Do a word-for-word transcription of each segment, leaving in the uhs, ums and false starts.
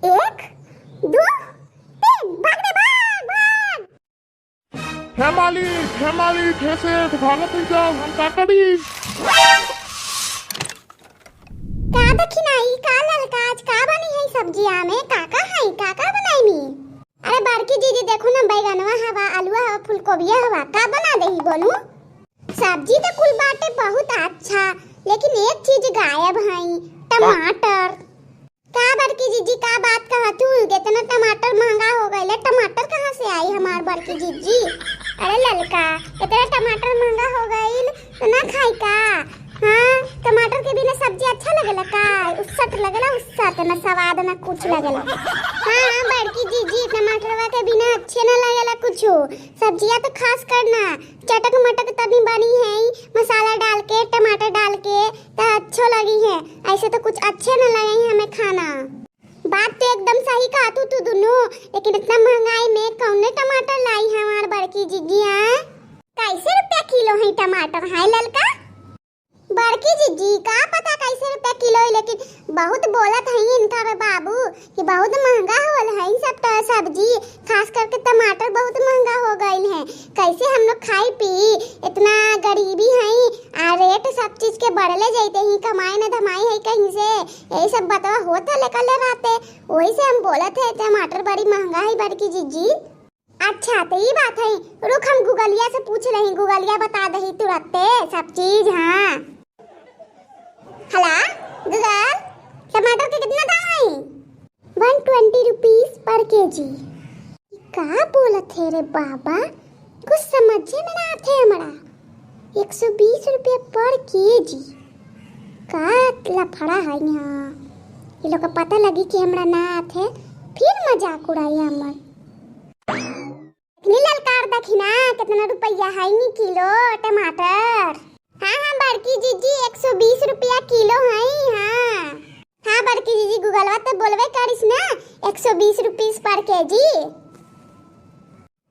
एक, दो, तीन, भाग रे, भाग, भाग। हे मालिक, हे मालिक, हे सेठ, भागत ही जाओ, हम का करी? का दखिना, ई का ललका, आज का बनी है सब्जिया में? का का है, का का बनाई? अरे बड़की जीजी, देखो ना, बैगनवा हवा, आलूवा हवा, फूलकोबिया हवा, का बना देही बोलू? सब्जी तो कुल बाटे बहुत अच्छा, लेकिन एक चीज गायब है, टमाटर। का बड़की जीजी, का बात कहत हू? इतना टमाटर महंगा हो गइल, टमाटर कहाँ से आई हमार बड़की जीजी? अरे ललका, इतना टमाटर महंगा हो गइल, तो ना खाई का? हाँ, टमाटर के बिना सब्जी अच्छा लगेला का? उस्सट लगेला, उस्सट, ना स्वाद ना कुछ लगेला। हाँ, बड़की जीजी, टमाटरवा के बिना अच्छे ना लगेला कुछो। सब्जिया तो खास कर ना, चटक मटक तनी बनी है, मसाला डाल के, टमाटर डाल के, तो अच्छो लगी है। ऐसे तो कुछ अच्छे ना लगे हमें खाना। बात तो एकदम सही कहा तू, तू दुनू, लेकिन इतना महंगाई में कौने टमाटर लाई हमार बड़की जीजी, हाँ? कैसे रुपया किलो है टमाटर, हाँ ललका? बड़की जीजी, का पता कैसे रुपया किलो है, लेकिन बहुत बोलत है इनका रे बाबू कि बहुत महंगा होल है सब ट-, सब्जी, खास करके टमाटर बहुत महंगा हो गइल है। कैसे हम लोग खाई पी, इतना गरीबी है, आ रेट सब चीज के बढ़ले जाते ही, कमाई न धमाई है कहीं से, यही सब बतवा होत है लेकर ले रहते, वही से हम बोलत है टमाटर बड़ी महंगा है बड़की जीजी। अच्छा, तो ई बात है, रुक, हम गुगलिया से पूछ रही, गुगलिया बता दही तुरंते सब चीज। हाँ, हेलो गूगल, टमाटर के कितना दाम है? One twenty rupees per K G। का बोलत है रे बाबा, कुछ समझे में ना आते हमरा। एक सौ बीस रुपया per K G। का लफड़ा है यहाँ, ये लोग का पता लगी कि हमरा ना आते, फिर मजाक उड़ाई हमर। इतनी ललकार दखिना, कितना रुपया है नी किलो टमाटर? हाँ, हाँ, बड़की जीजी, एक सौ बीस रुपया किलो है, हाँ। हाँ, बड़की जीजी, गूगलवा तो बोलबे करिस ना, एक सौ बीस rupees per K G।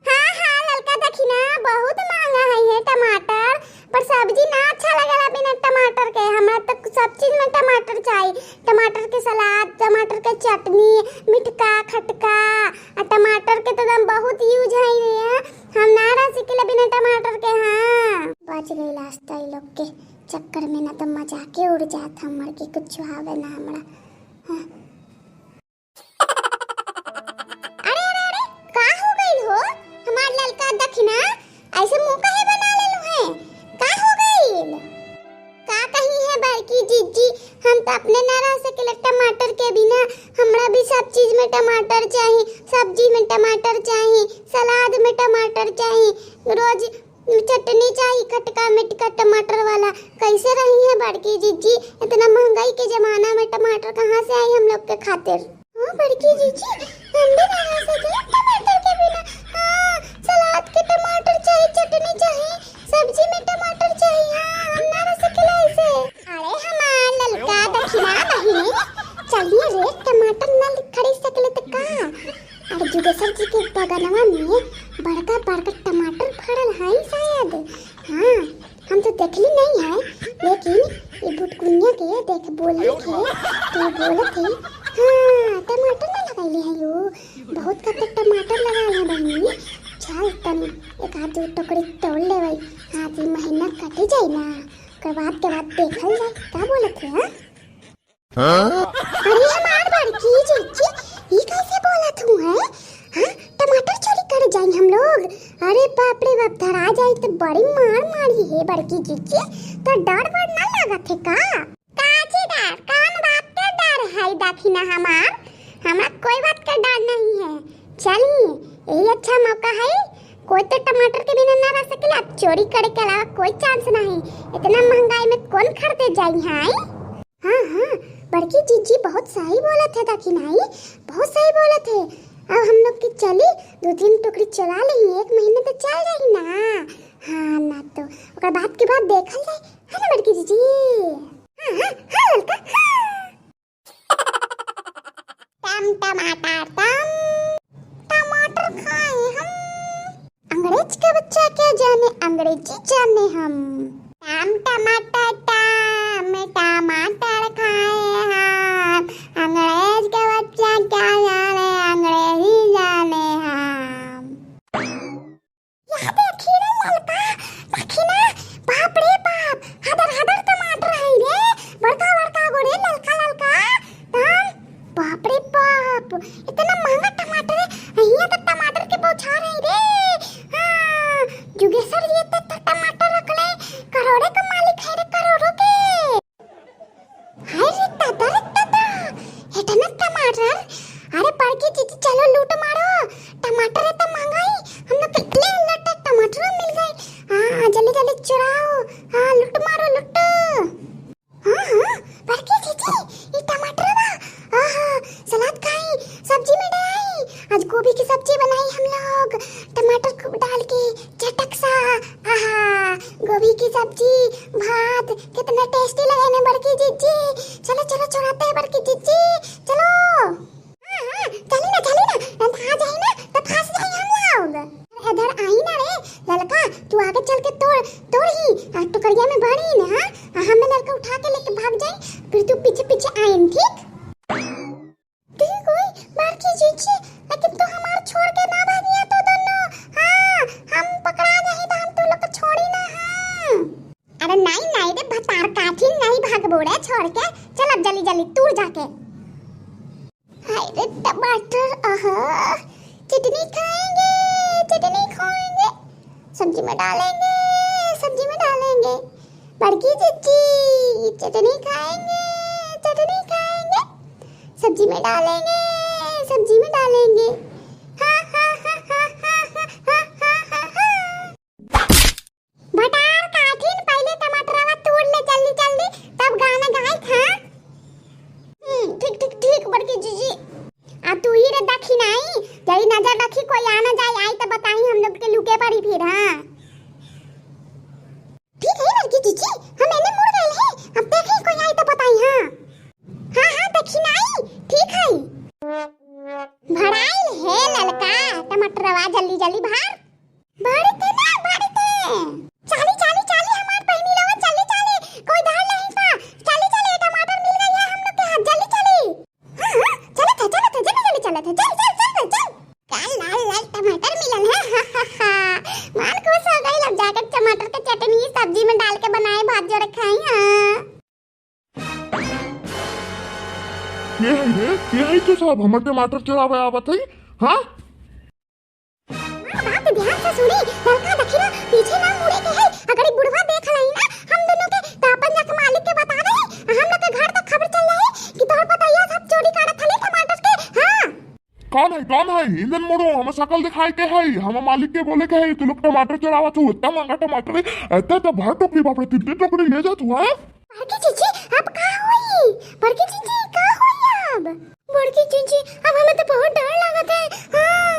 हाँ, हाँ, ललका दखिना, बहुत महंगा है ये टमाटर, पर सब्जी ना अच्छा लगेला बिना टमाटर के। हमरा तो सब चीज में टमाटर चाही, टमाटर के सलाद, टमाटर के चटनी, मिठका, खटका, आ टमाटर के तो एकदम बहुत use है रे, हम ना रह सकीला बिना टमाटर के। हाँ, बच गई लास्ता ई लोग के चक्कर में, ना तो मजाके उड़ जात हमर के कुछ आवे ना हमरा। हाँ। अरे, अरे, अरे, का हो गइल हो? हमार ललका दखिना, ऐसे मुंह काहे बना लेलू है? का हो गइल? का कही है बड़की जीजी, हम तो अपने ना रह सकेला टमाटर के बिना, हमरा भी सब चीज में टमाटर चाही, सब्जी में टमाटर चाही, सलाद में टमाटर चाही, रोज चटनी चाही खटका मिटका टमाटर वाला। कैसे रही है बड़की जीजी, इतना महंगाई के जमाना में टमाटर कहाँ से आई हम लोग के खातिर? हाँ बड़की जीजी, हम भी ना रह सकेला टमाटर के बिना। हाँ, सलाद के टमाटर चाही, चटनी चाही, सब्जी में टमाटर चाही। हाँ, हम ना रह सकेला ऐसे। अरे हमार ललका दखिना बहिनी, चलिए रे, टमाटर ना खरीद सकेले तो का? अरे जुगेसर जी के बगनवा में बड़का बड़का टमाटर फड़ल है शायद। हाँ, हम तो देखली नहीं है, लेकिन ये भुटकुनिया के देख बोलने के तो बोलत है, हाँ, टमाटर ना लगैले है यो, बहुत कब तक टमाटर लगा है बहिनी। चल तनी एक आध दो टोकरी तोड़ लेबै, आज ई महीना कट जाई ना, ओकर बाद के बाद देखल जाए का बोलत है। हाँ? हाँ? अरे हमार बड़की जीजी, ई कैसे बोलत हूँ है? हाँ, टमाटर चोरी करे जाई हम लोग? अरे बाप रे बाप, धरा जाई तो बड़ी मार मारी है बड़की जीजी। तो डर वर ना लागत है का? काची डर? कौन बात के डर है दखिना हमार? हमरा कोई बात के डर नहीं है। चली, यही अच्छा मौका है। कोई तो टमाटर के बिना ना रह सकेला, चोरी करे के अलावा कोई chance नहीं। इतना महंगाई में कौन खरीदे जाई है? हाँ, हाँ, बड़की जीजी बहुत सही बोलत है दखिनाई, बहुत सही बोलत है। अब हम लोग के चली, दो तीन टोकरी चला लेही, एक महीना तो चल जाई ना। हाँ, ना तो ओकर बाद के बाद देखल जाए, है ना बड़की जीजी? हाँ, हाँ, हाँ, ललका, हाँ। टम टमाटर टम, टमाटर खाए हम। अंग्रेज का बच्चा क्या जाने, अंग्रेजी जाने हम। टम टमाटर टम, टमाटर खाए हम। अंग्रेज का बच्चा क्या इतना महंगा टमाटर है, हियाँ तो टमाटर के बौछार है रे। हाँ, जुगेसर जी तो, तो टमाटर रख ले, करोड़े का मालिक है रे, करोड़ों के। हाय रे दादा रे दादा, इतना टमाटर। अरे बड़की जीजी चलो लूट मारो, टमाटर इतना महंगा है, हम लोग के ले लो तो टमाटर मिल गए। हाँ, जल्दी जल्दी चुराओ, हाँ लूट मारो लूट। हाँ, हाँ, बड़की जीजी, ई टमाटर बा। आहा, सलाद खाई, सब्जी में डाई। आज गोभी की सब्जी बनाई हम लोग, टमाटर को डाल के चटक सा। आहा, गोभी की सब्जी, भात, कितना टेस्टी लगे ना बड़की जीजी। चलो, चलो, चुराते हैं बड़की जीजी, चलो। हाँ, हाँ, चली ना, चली ना, रंधा जाई ना, तो फंस जाई हम लोग। इधर आई ना रे, ललका, तू आगे चल के तोड़, तोड़ ही, आ टोकरिया में भरी ना, हाँ? आ हमें ललका उठा के लेके भाग जाई, फिर तू पीछे पीछे आइन, ठीक? ठीक होई, बड़की जीजी, लेकिन तू हमार छोड़ के ना भागिया तो दोनों, हाँ, हम पकड़ा जाई तो हम तू लोग के छोड़ी ना, हाँ। अरे नहीं, नहीं रे भतार काठी, नहीं भागबो रे छोड़ के। चल अब जल्दी जल्दी तूर जाके। हाय रे टमाटर, आहा, चटनी खाएंगे, चटनी खाएंगे, सब्जी में डालेंगे, सब्जी में डालेंगे। बड़की जीजी, चटनी खाएंगे, चटनी खाएंगे, सब्जी में डालेंगे, सब्जी में डालेंगे। हा, हा, हा। भतार काठिन, पहिले टमाटरवा तूर ले जल्दी जल्दी, तब गाना गाई था। हम्म, ठीक ठीक ठीक बड़की जीजी। आ तू ही रे दखिनाई, जरी नजर रखी कोई आ ना जाए, आई तो बताई हम लोग के लुके पड़ी फिर, हाँ। ठीक है बड़की जीजी, हम एने मुड़ गए हैं, अब देखी कोई आई तो बताई, हाँ। हाँ हाँ दखिनाई, ठीक है। भराइल है ललका टमाटरवा, जल्दी जल्दी भर। बाड़ी ते ना, बाड़ी ते। चाली, चाली, चाली, हमार बहिनी लोगन, चाली, चाली। कोई धार नहीं पा। चाली, चाली, टमाटर मिल गई है हम लोग के हाथ, जल्दी चाली। हाँ, हाँ, चलत है, चलत है, जल्दी, जल्दी चलत है। चल, चल, चल, चल, चल। का लाल, लाल टमाटर मिलल है, हा, हा, हा। मन खुश हो गई, अब जाकर टमाटर के चटनी सब्जी में डाल के बनाए, भात जोड़े खाई, हाँ। के है रे? के है तू सब? हमर टमाटर चोरावे आवत है, हाँ? हाँ, बात ध्यान से सुनी, ललका दखिना पीछे ना मुड़े के है। अगर ई बुढ़वा देख लई ना हम दोनों के, तो अपन जाके मालिक के बता दे। हम लोग के घर तक खबर चल जाए कि तोहर पतोहिया सब चोरी करत हले टमाटर के। हाँ। कौन है, कौन है? इंजन मोड़ो, हमें शकल दिखाई के है, हमें मालिक के बोले के है, तू लोग टमाटर चोरावत हो, इतना महंगा टमाटर है, इतना तो भर टोकरी, बाप रे, तीन तीन टोकरी ले जा तू, हाँ? बड़की जीजी, अब का होई? बड़की जीजी, का होई अब? बड़की जीजी, अब हमें तो बहुत डर लागत है। हाँ।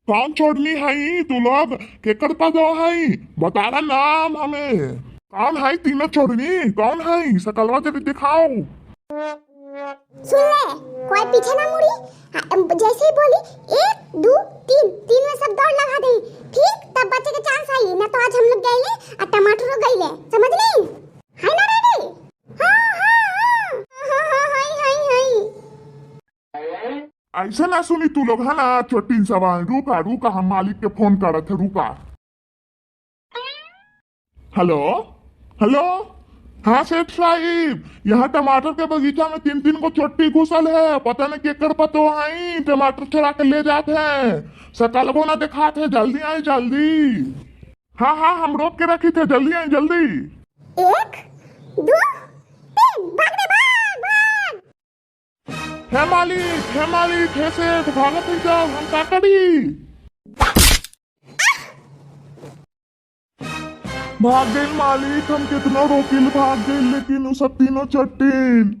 कौन छोड़नी है तू लोग? केकर पतोह है? बतावा नाम हमें। कौन है तीनों छोड़नी? कौन है? सकलवा जरा दिखाओ। सुन ले, कोई पीछे ना मुड़ी। हाँ, जैसे ही बोली, एक, दो, तीन, तीन में सब दौड़ लगा दे। ठीक, तब बचे के चांस आई, ना तो आज हम लोग गइले, आ टमाटरो गइले, समझ ली? है ना रेडी? हाँ, हाँ, हाँ। हाँ, हाँ, हाँ, हाय, हाय, हाय। ऐसे ना सुनी तू लोग, है ना, छोटी सवाल। रुका, रुका, हम मालिक के फोन करत है, रुका। हेलो, हेलो, हाँ सेठ साहिब, यहाँ टमाटर के बगीचा में तीन तीन गो चोट्टी घुसल है, पता नहीं केकर पतोह है, टमाटर चोरा के ले जात है, सकलवो ना देखात है, जल्दी आई, जल्दी। हाँ, हाँ, हम रोक के रखी थे, जल्दी आई, जल्दी। एक, दो, तीन, भाग रे, भाग, भाग। हे मालिक, हे मालिक, हे सेठ, भागत ही जाओ, हम का करी? भाग गइल मालिक, हम कितनो रोकिल, भाग गइल, लेकिन उ सब तीनों चट्टीन।